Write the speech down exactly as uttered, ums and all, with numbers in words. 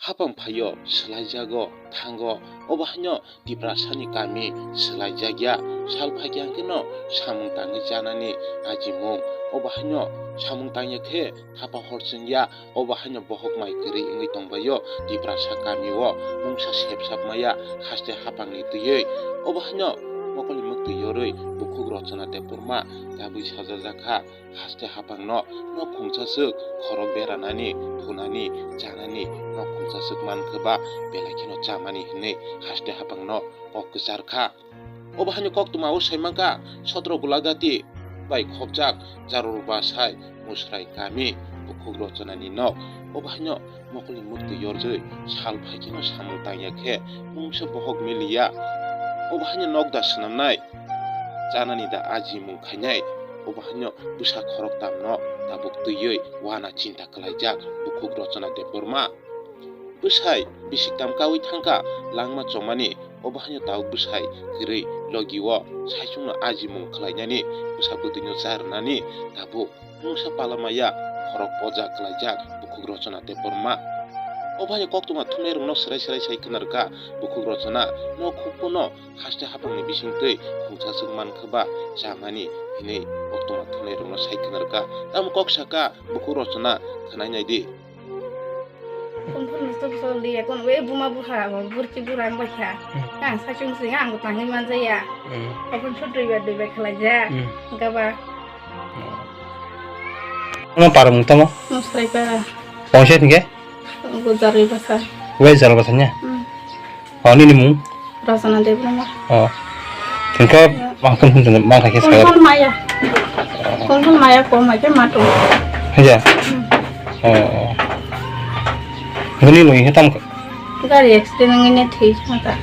Hapang phaio swlaijago thango, obo haino Tiprasani kami swlaijakya. Sal phaikhe hwnkhe no samung tangwi chanani ajimung, obo haino samung tangya khe thapa hor chwngya, obo haino bohok mai kwrwi wngwi tongbaio Tiprasa kamio mungsa sepsap maya haste hapangni twiwi. Obo haino mokolni mwktwi yorwi bukhuk Rochona Debbarma tabwi sajajak kha. Haste hapangno nok khungsa swk khorok beranani, thunani, chanani, nok khungsa swk mankhe ba belai kheno chamani hwnwi haste hapangno kok kwchar kha. Obo haino koktwma o sai mankha, sotro Golagati bai khopjak Jarur Basai Musrai kami bukhuk Rochonani nok. Obo haino mokolni mwktwi yorjwi sal phaikheno samung tangya khe mungsa bohok miliya. Obo haino nok da swnamnai, chanani da ajimung khainai. Obo haino bwsa khoroktamno tabuk twiwi wana chinta khlaijak bukhuk Rochona Debbarma. Bwsai bisiktam kaui thangkha langma chomani, obo haino tabuk bwsai kwrwi logio saichungno ajimung khlainani, bwsa bwtwino charwnani tabuk mungsa pala maya khorok poja khlaijak bukhuk Rochona Debbarma. Obo haino koktwma thumnairokno swrai swrai sai khna rwkha bukhuk Rochona, nok hukbono haste hapangni bisingtwi khungsa swk mankha ba chamani hwnwi koktwma thumnairokno sai khna rwkha. Tamo kok saka bukhuk Rochona, khwnai naidi. Kumpul musto kuso liya, kun we buma buha, bo burki bura ang baikha. Hmm. Ang sachung sing ang tangwi manjaya. Hmm. Apun sut dui bai dui bai khalaija. Hmm. Gaba. Ano parang tamo? Musrai para. Pongset hingke? Go Jarui Basa. We Jarui Basa nya? Hmm. Oh, nini mung? Rosana Debbarma. Oh. Tengka mangkun hun jeng mangkha khe sagar. Kuntul maya. Kuntul maya ko mai ke matu. Haja. Hmm. Oh. Nini mung he tam ka? Gari accident ngene thei mata.